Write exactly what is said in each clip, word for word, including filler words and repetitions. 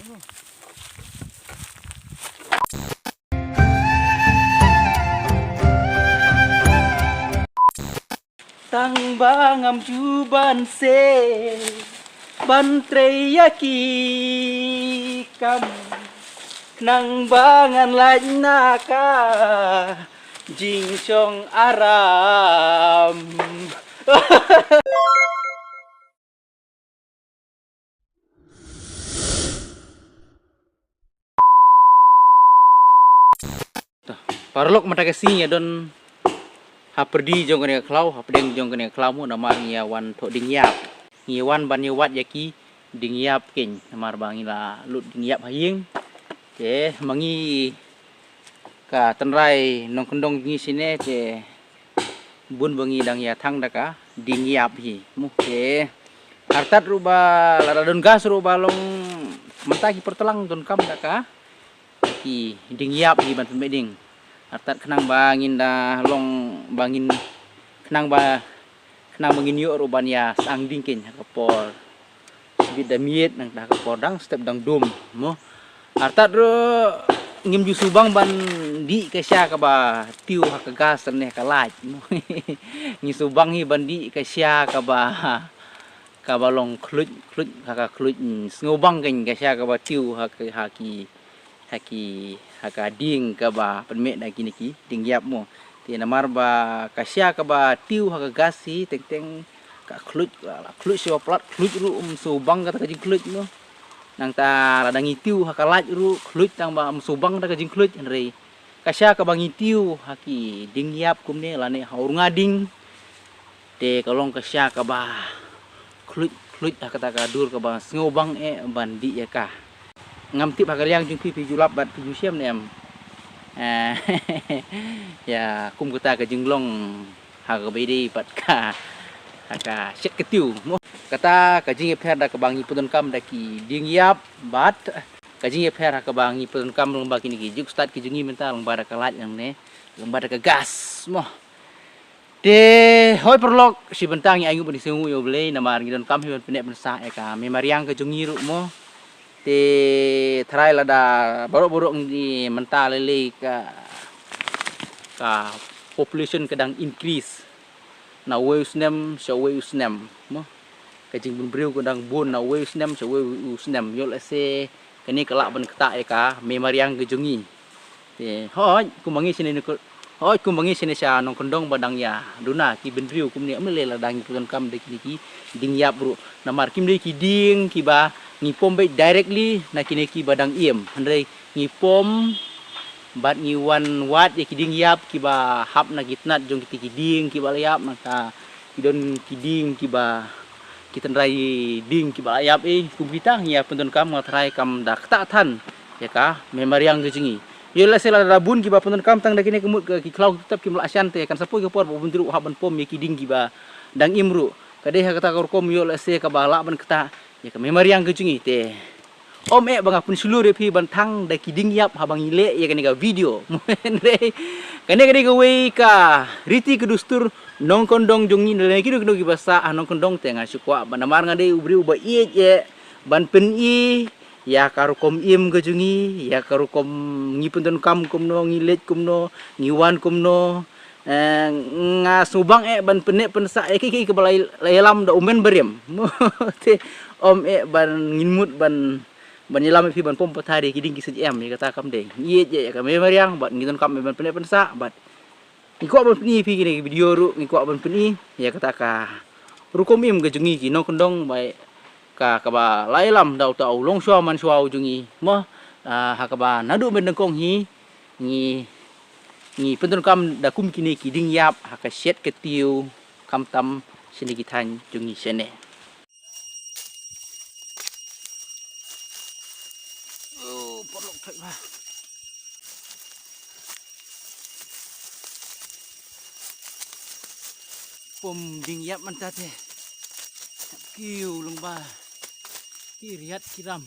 Tang ba ngam ju ban se ban trei ïa ki kam, khnang ba ngan lait na ka jingshong aram. Paralok, mynta ka sngi ngi ïa don ha pyrdi jong kane ka khlaw, ha pdeng jong kane ka khlaw mo, namar ngi ïa wan thoh dieng ïap. Ngi ïa wan ban ïa wad ïa ki dieng ïap keiñ, namar ba ngi la lut dieng ïap ha ïing. Te ma ngi ka tynrai nongkyndong ngi shane te bun ba ngi dang ïa thang da ka dieng ïap hi mo. Te artat ruh ba lada don gas ruh ba long mynta ki por tlang donkam da ka ki dieng ïap hi ban pynbeit dieng. Artat khnang ba ngin da long ba ngin khnang ba khnang ba ngin ïoh ruh ban ïa sang dieng keiñ ha ka por shibit da miet nangta ha ka por dang step dang dum mo. Artat ruh ngim ju sngewbang ban dih ka sha kaba tiew ha ka gas ne ka lait mo. Ngi sngewbang hi ban dih ka sha kaba kaba long khluit khluit ha ka khluit, mm, sngewbang keiñ ka sha kaba tiew ha ka, ha ki ha ki, ha ka dieng kaba pynmih da kine ki dieng ïap mo. Te namar ba ka sha kaba tiew ha ka gas hi teng teng ka khluit, ka khluit sha palat khluit ruh, um, sngewbang kata ka jingkhluit mo. Nangta lada ngi tiew ha ka lait ruh khluit tang ba um sngewbang kata ka jingkhluit, hynrei ka sha kaba ngi tiew ha ki dieng ïap kumne lane ha u rnga dieng. Te ka long ka sha kaba khluit khluit ha kata ka dur kaba sngewbang eh ban dih ïa ka. Ngam tip ha ka liang jong phi, phi ju lap bad phi ju shem ne em. Eh, ïa kum kata ka jinglong ha kaba ïadei bad ka, ha ka shet ka tiew mo. Kata ka jingïapher da kaba ngi pyndonkam da ki dieng ïap bad ka jingïapher ha kaba ngi pyndonkam lyngba kine ki juk stad ki jong ngi mynta lyngba da ka lait nangne, lyngba da ka gas mo. Te hoi paralok, shi bynta ngi ainguh ban ïasngewnguh ïa U Blei namar ngi donkam hi ban pynneh pynsah ïa ka mei mariang ka jong ngi ruh mo. Te tharai lada baroh baroh ngi mynta lei lei ka, ka population ka dang increase na uwei u snem sha uwei u snem mo. Ka jingbun briew ka dang bun na uwei u snem sha uwei u snem, ïoh lehse kane ka lah ban ktah ïa ka mei mariang ka jong ngi. Te hoi kumba ngi shane, hoi kumba ngi shane sha nongkyndong ba dang ïa duna ki bynriew kumne, ym lei lada ngi pyndonkam da kine ki dieng ïap ruh namar kim dei ki dieng kiba ngi pom beit directly na kine kiba dang im, hynrei ngi pom bad ngi wan wad ïa ki dieng ïap kiba hap na ki tnat jong kiti ki dieng kiba la ïap, nangta ki don ki dieng kiba, ki tynrai dieng kiba la ïap, eh, kum kita ngi ïa pyndonkam, nga tharai kam da ktah than ïa ka mei mariang ka jong ngi. Ïoh lehse lada bun kiba pyndonkam tang da kine ka mut ka ki khlaw ki tap kim lah shan, te kan sa poi ka por ba u bynriew u hap ban pom ïa ki dieng kiba dang im ruh. Ka dei ha kata ka rukom ïoh lehse kaba lah ban ktah ïa ka mei mariang ka jong ngi. Te ym eh ba nga pynshlur ïa phi ban thang da ki dieng ïap haba ngi leh ïa kane ka video. Hynrei kane ka dei kawei ka riti ka dustur nongkyndong jong ngi, na kino kino kiba sah ha nongkyndong. Te nga shu kwah ba namar nga dei u briew uba ïeit eh ban pyni ïa ka rukom im ka jong ngi, ïa ka rukom ngi pyndonkam kumno, ngi leit kumno, ngi wan kumno. Eh, nga sngewbang eh ban pynneh pynsah ïa kiei kiei kiba la, la ïalam da u mei mariang. Te ym eh ban ngin mut ban, ban ïalam ïa phi ban pom pathar ïa ki dieng ki sait em, ïa kata kam dei. Ngi ïeit ïa ka mei mariang bad ngi donkam eh ban pynneh pynsah bad ngi kwah ban pyni ïa phi kine ki video ruh, ngi kwah ban pyni ïa kata ka rukom im ka jong ngi ki nongkyndong ba ka, kaba la ïalam da uta u longshuwa manshuwa u jong ngi mo. Ah, ha kaba naduh mynnyngkong hi ngi, ngi pyndonkam da kum kine ki dieng ïap ha ka shet ka tiew, khamtam shane ki thaiñ jong ngi shane. Oh, paralok thait bha. Pom dieng ïap mynta te. Kiew lyngba ki riat ki ram.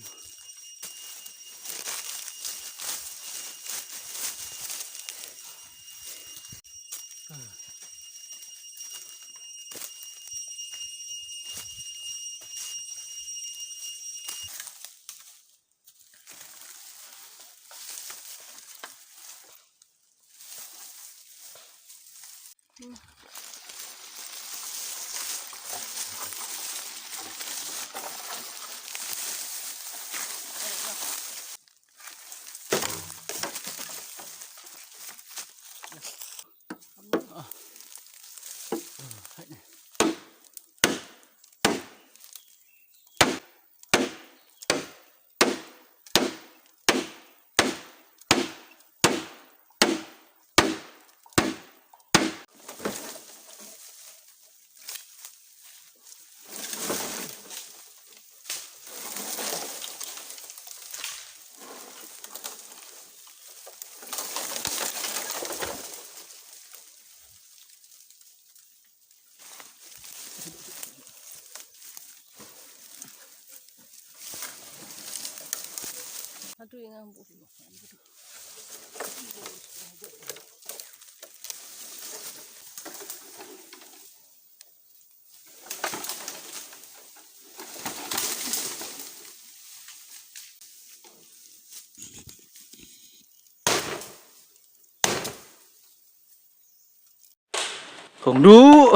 Kong Duh.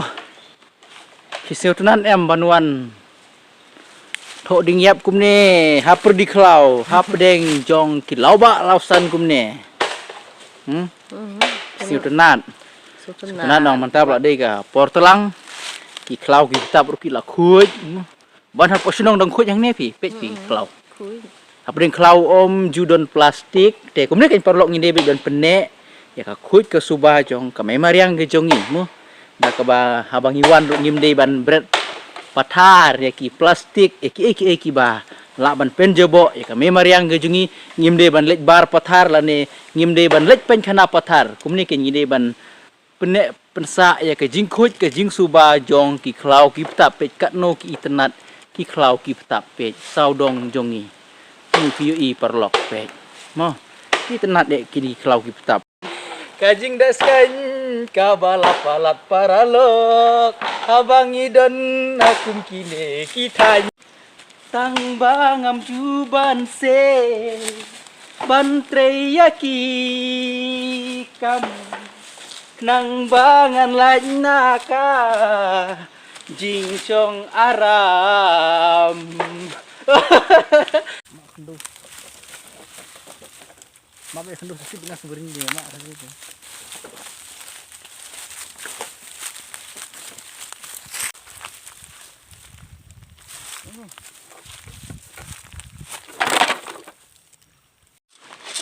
Ki sngewtynnat em ban wan thoh ding ïap kumne, ha pyrdi khlaw, ha pdeng jong ki lawbah lawsan kumne. Hmm? Mhm. Sngewtynnat. Sngewtynnat. Sngewtynnat nang mynta ba la dei ka por tlang. Ki khlaw ki btap ruh ki la khuid. Hmm. Ban hapoh shnong dang khuid hangne phi, peit phi khlaw. Khuid. Hapdeng khlaw ym ju don plastik, te kumne kein paralok ngin dei beit ban pynneh ïa ka khuid ka suba jong ka mei mariang ka jong ngi mo. Da kaba haba ngi wan ruh ngim dei ban bret pathar ïa ki plastik, ïa kiei kiei kiba lah ban pynjaboh ïa ka mei mariang ka jong ngi, ngim dei ban leit bar pathar lane ngim dei ban leit pynkhana pathar. Kumne kein ngi dei ban pynneh pynsah ïa ka jingkhuid ka jingsuba jong ki khlaw ki btap, peit katno ki itynnat ki khlaw ki btap, peit sawdong jong ngi. Ngi phi ïohi paralok, peit mo, ki itynnat eh ki khlaw ki btap. Ka jingdei skeiñ kaba la palat paralok, haba ngi don ha kum kine ki thaiñ. Tang ba ngam ju ban seh ban trei ïa ki kam, khnang ba ngan lait na ka jingshong aram. Ma ba khyndu sip nga sngewbring de ma.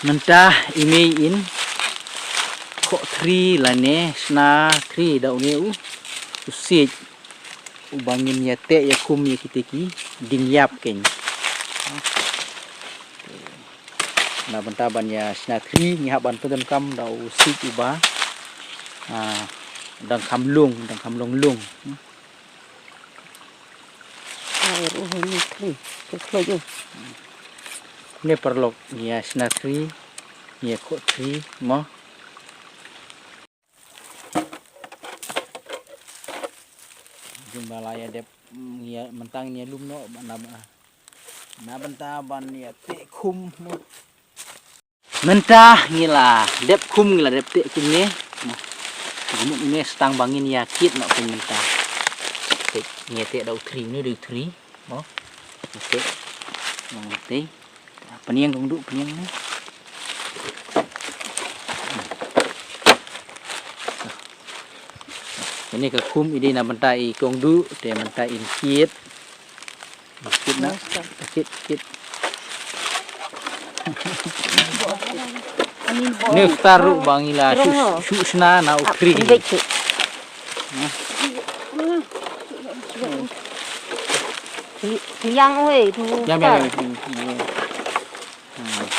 Mynta i mei in khoh thri lane shna thri da une u, u siej. Uba ngin ïa teh ïa khum ïa kita ki dieng ïap kein. Na bynta ban ïa shna thri ngi hap ban pyndonkam da u siej uba, ah, dang kham lung, dang kham long lung. Ai, ruh ni thri, ke khloi ju. Ni paralok ngi ïa shna thri, ngi ïa khoh thri mo. Jing ba la ïa dep, mm, ïa myntang ïa lum noh, ba na, na bynta ban ïa teh khum mo. Mynta ngi la dep khum, ngi la dep teh khum ne mo. Mo, ne stang ba ngin ïa kit noh khum mynta. Teh, ngi teh da u thri, ne da u thri mo. Teh. Mo teh. Pynïeng Kong Duh, pynïeng ne. Ini ka khum i dei na bynta i Kong Duh, te mynta in kit. Kit na. Kit, kit. Ni star ruh ba ngi la shu, shu shna na u thri. Yang oi, tu. Yang, yang, yang. Hmm.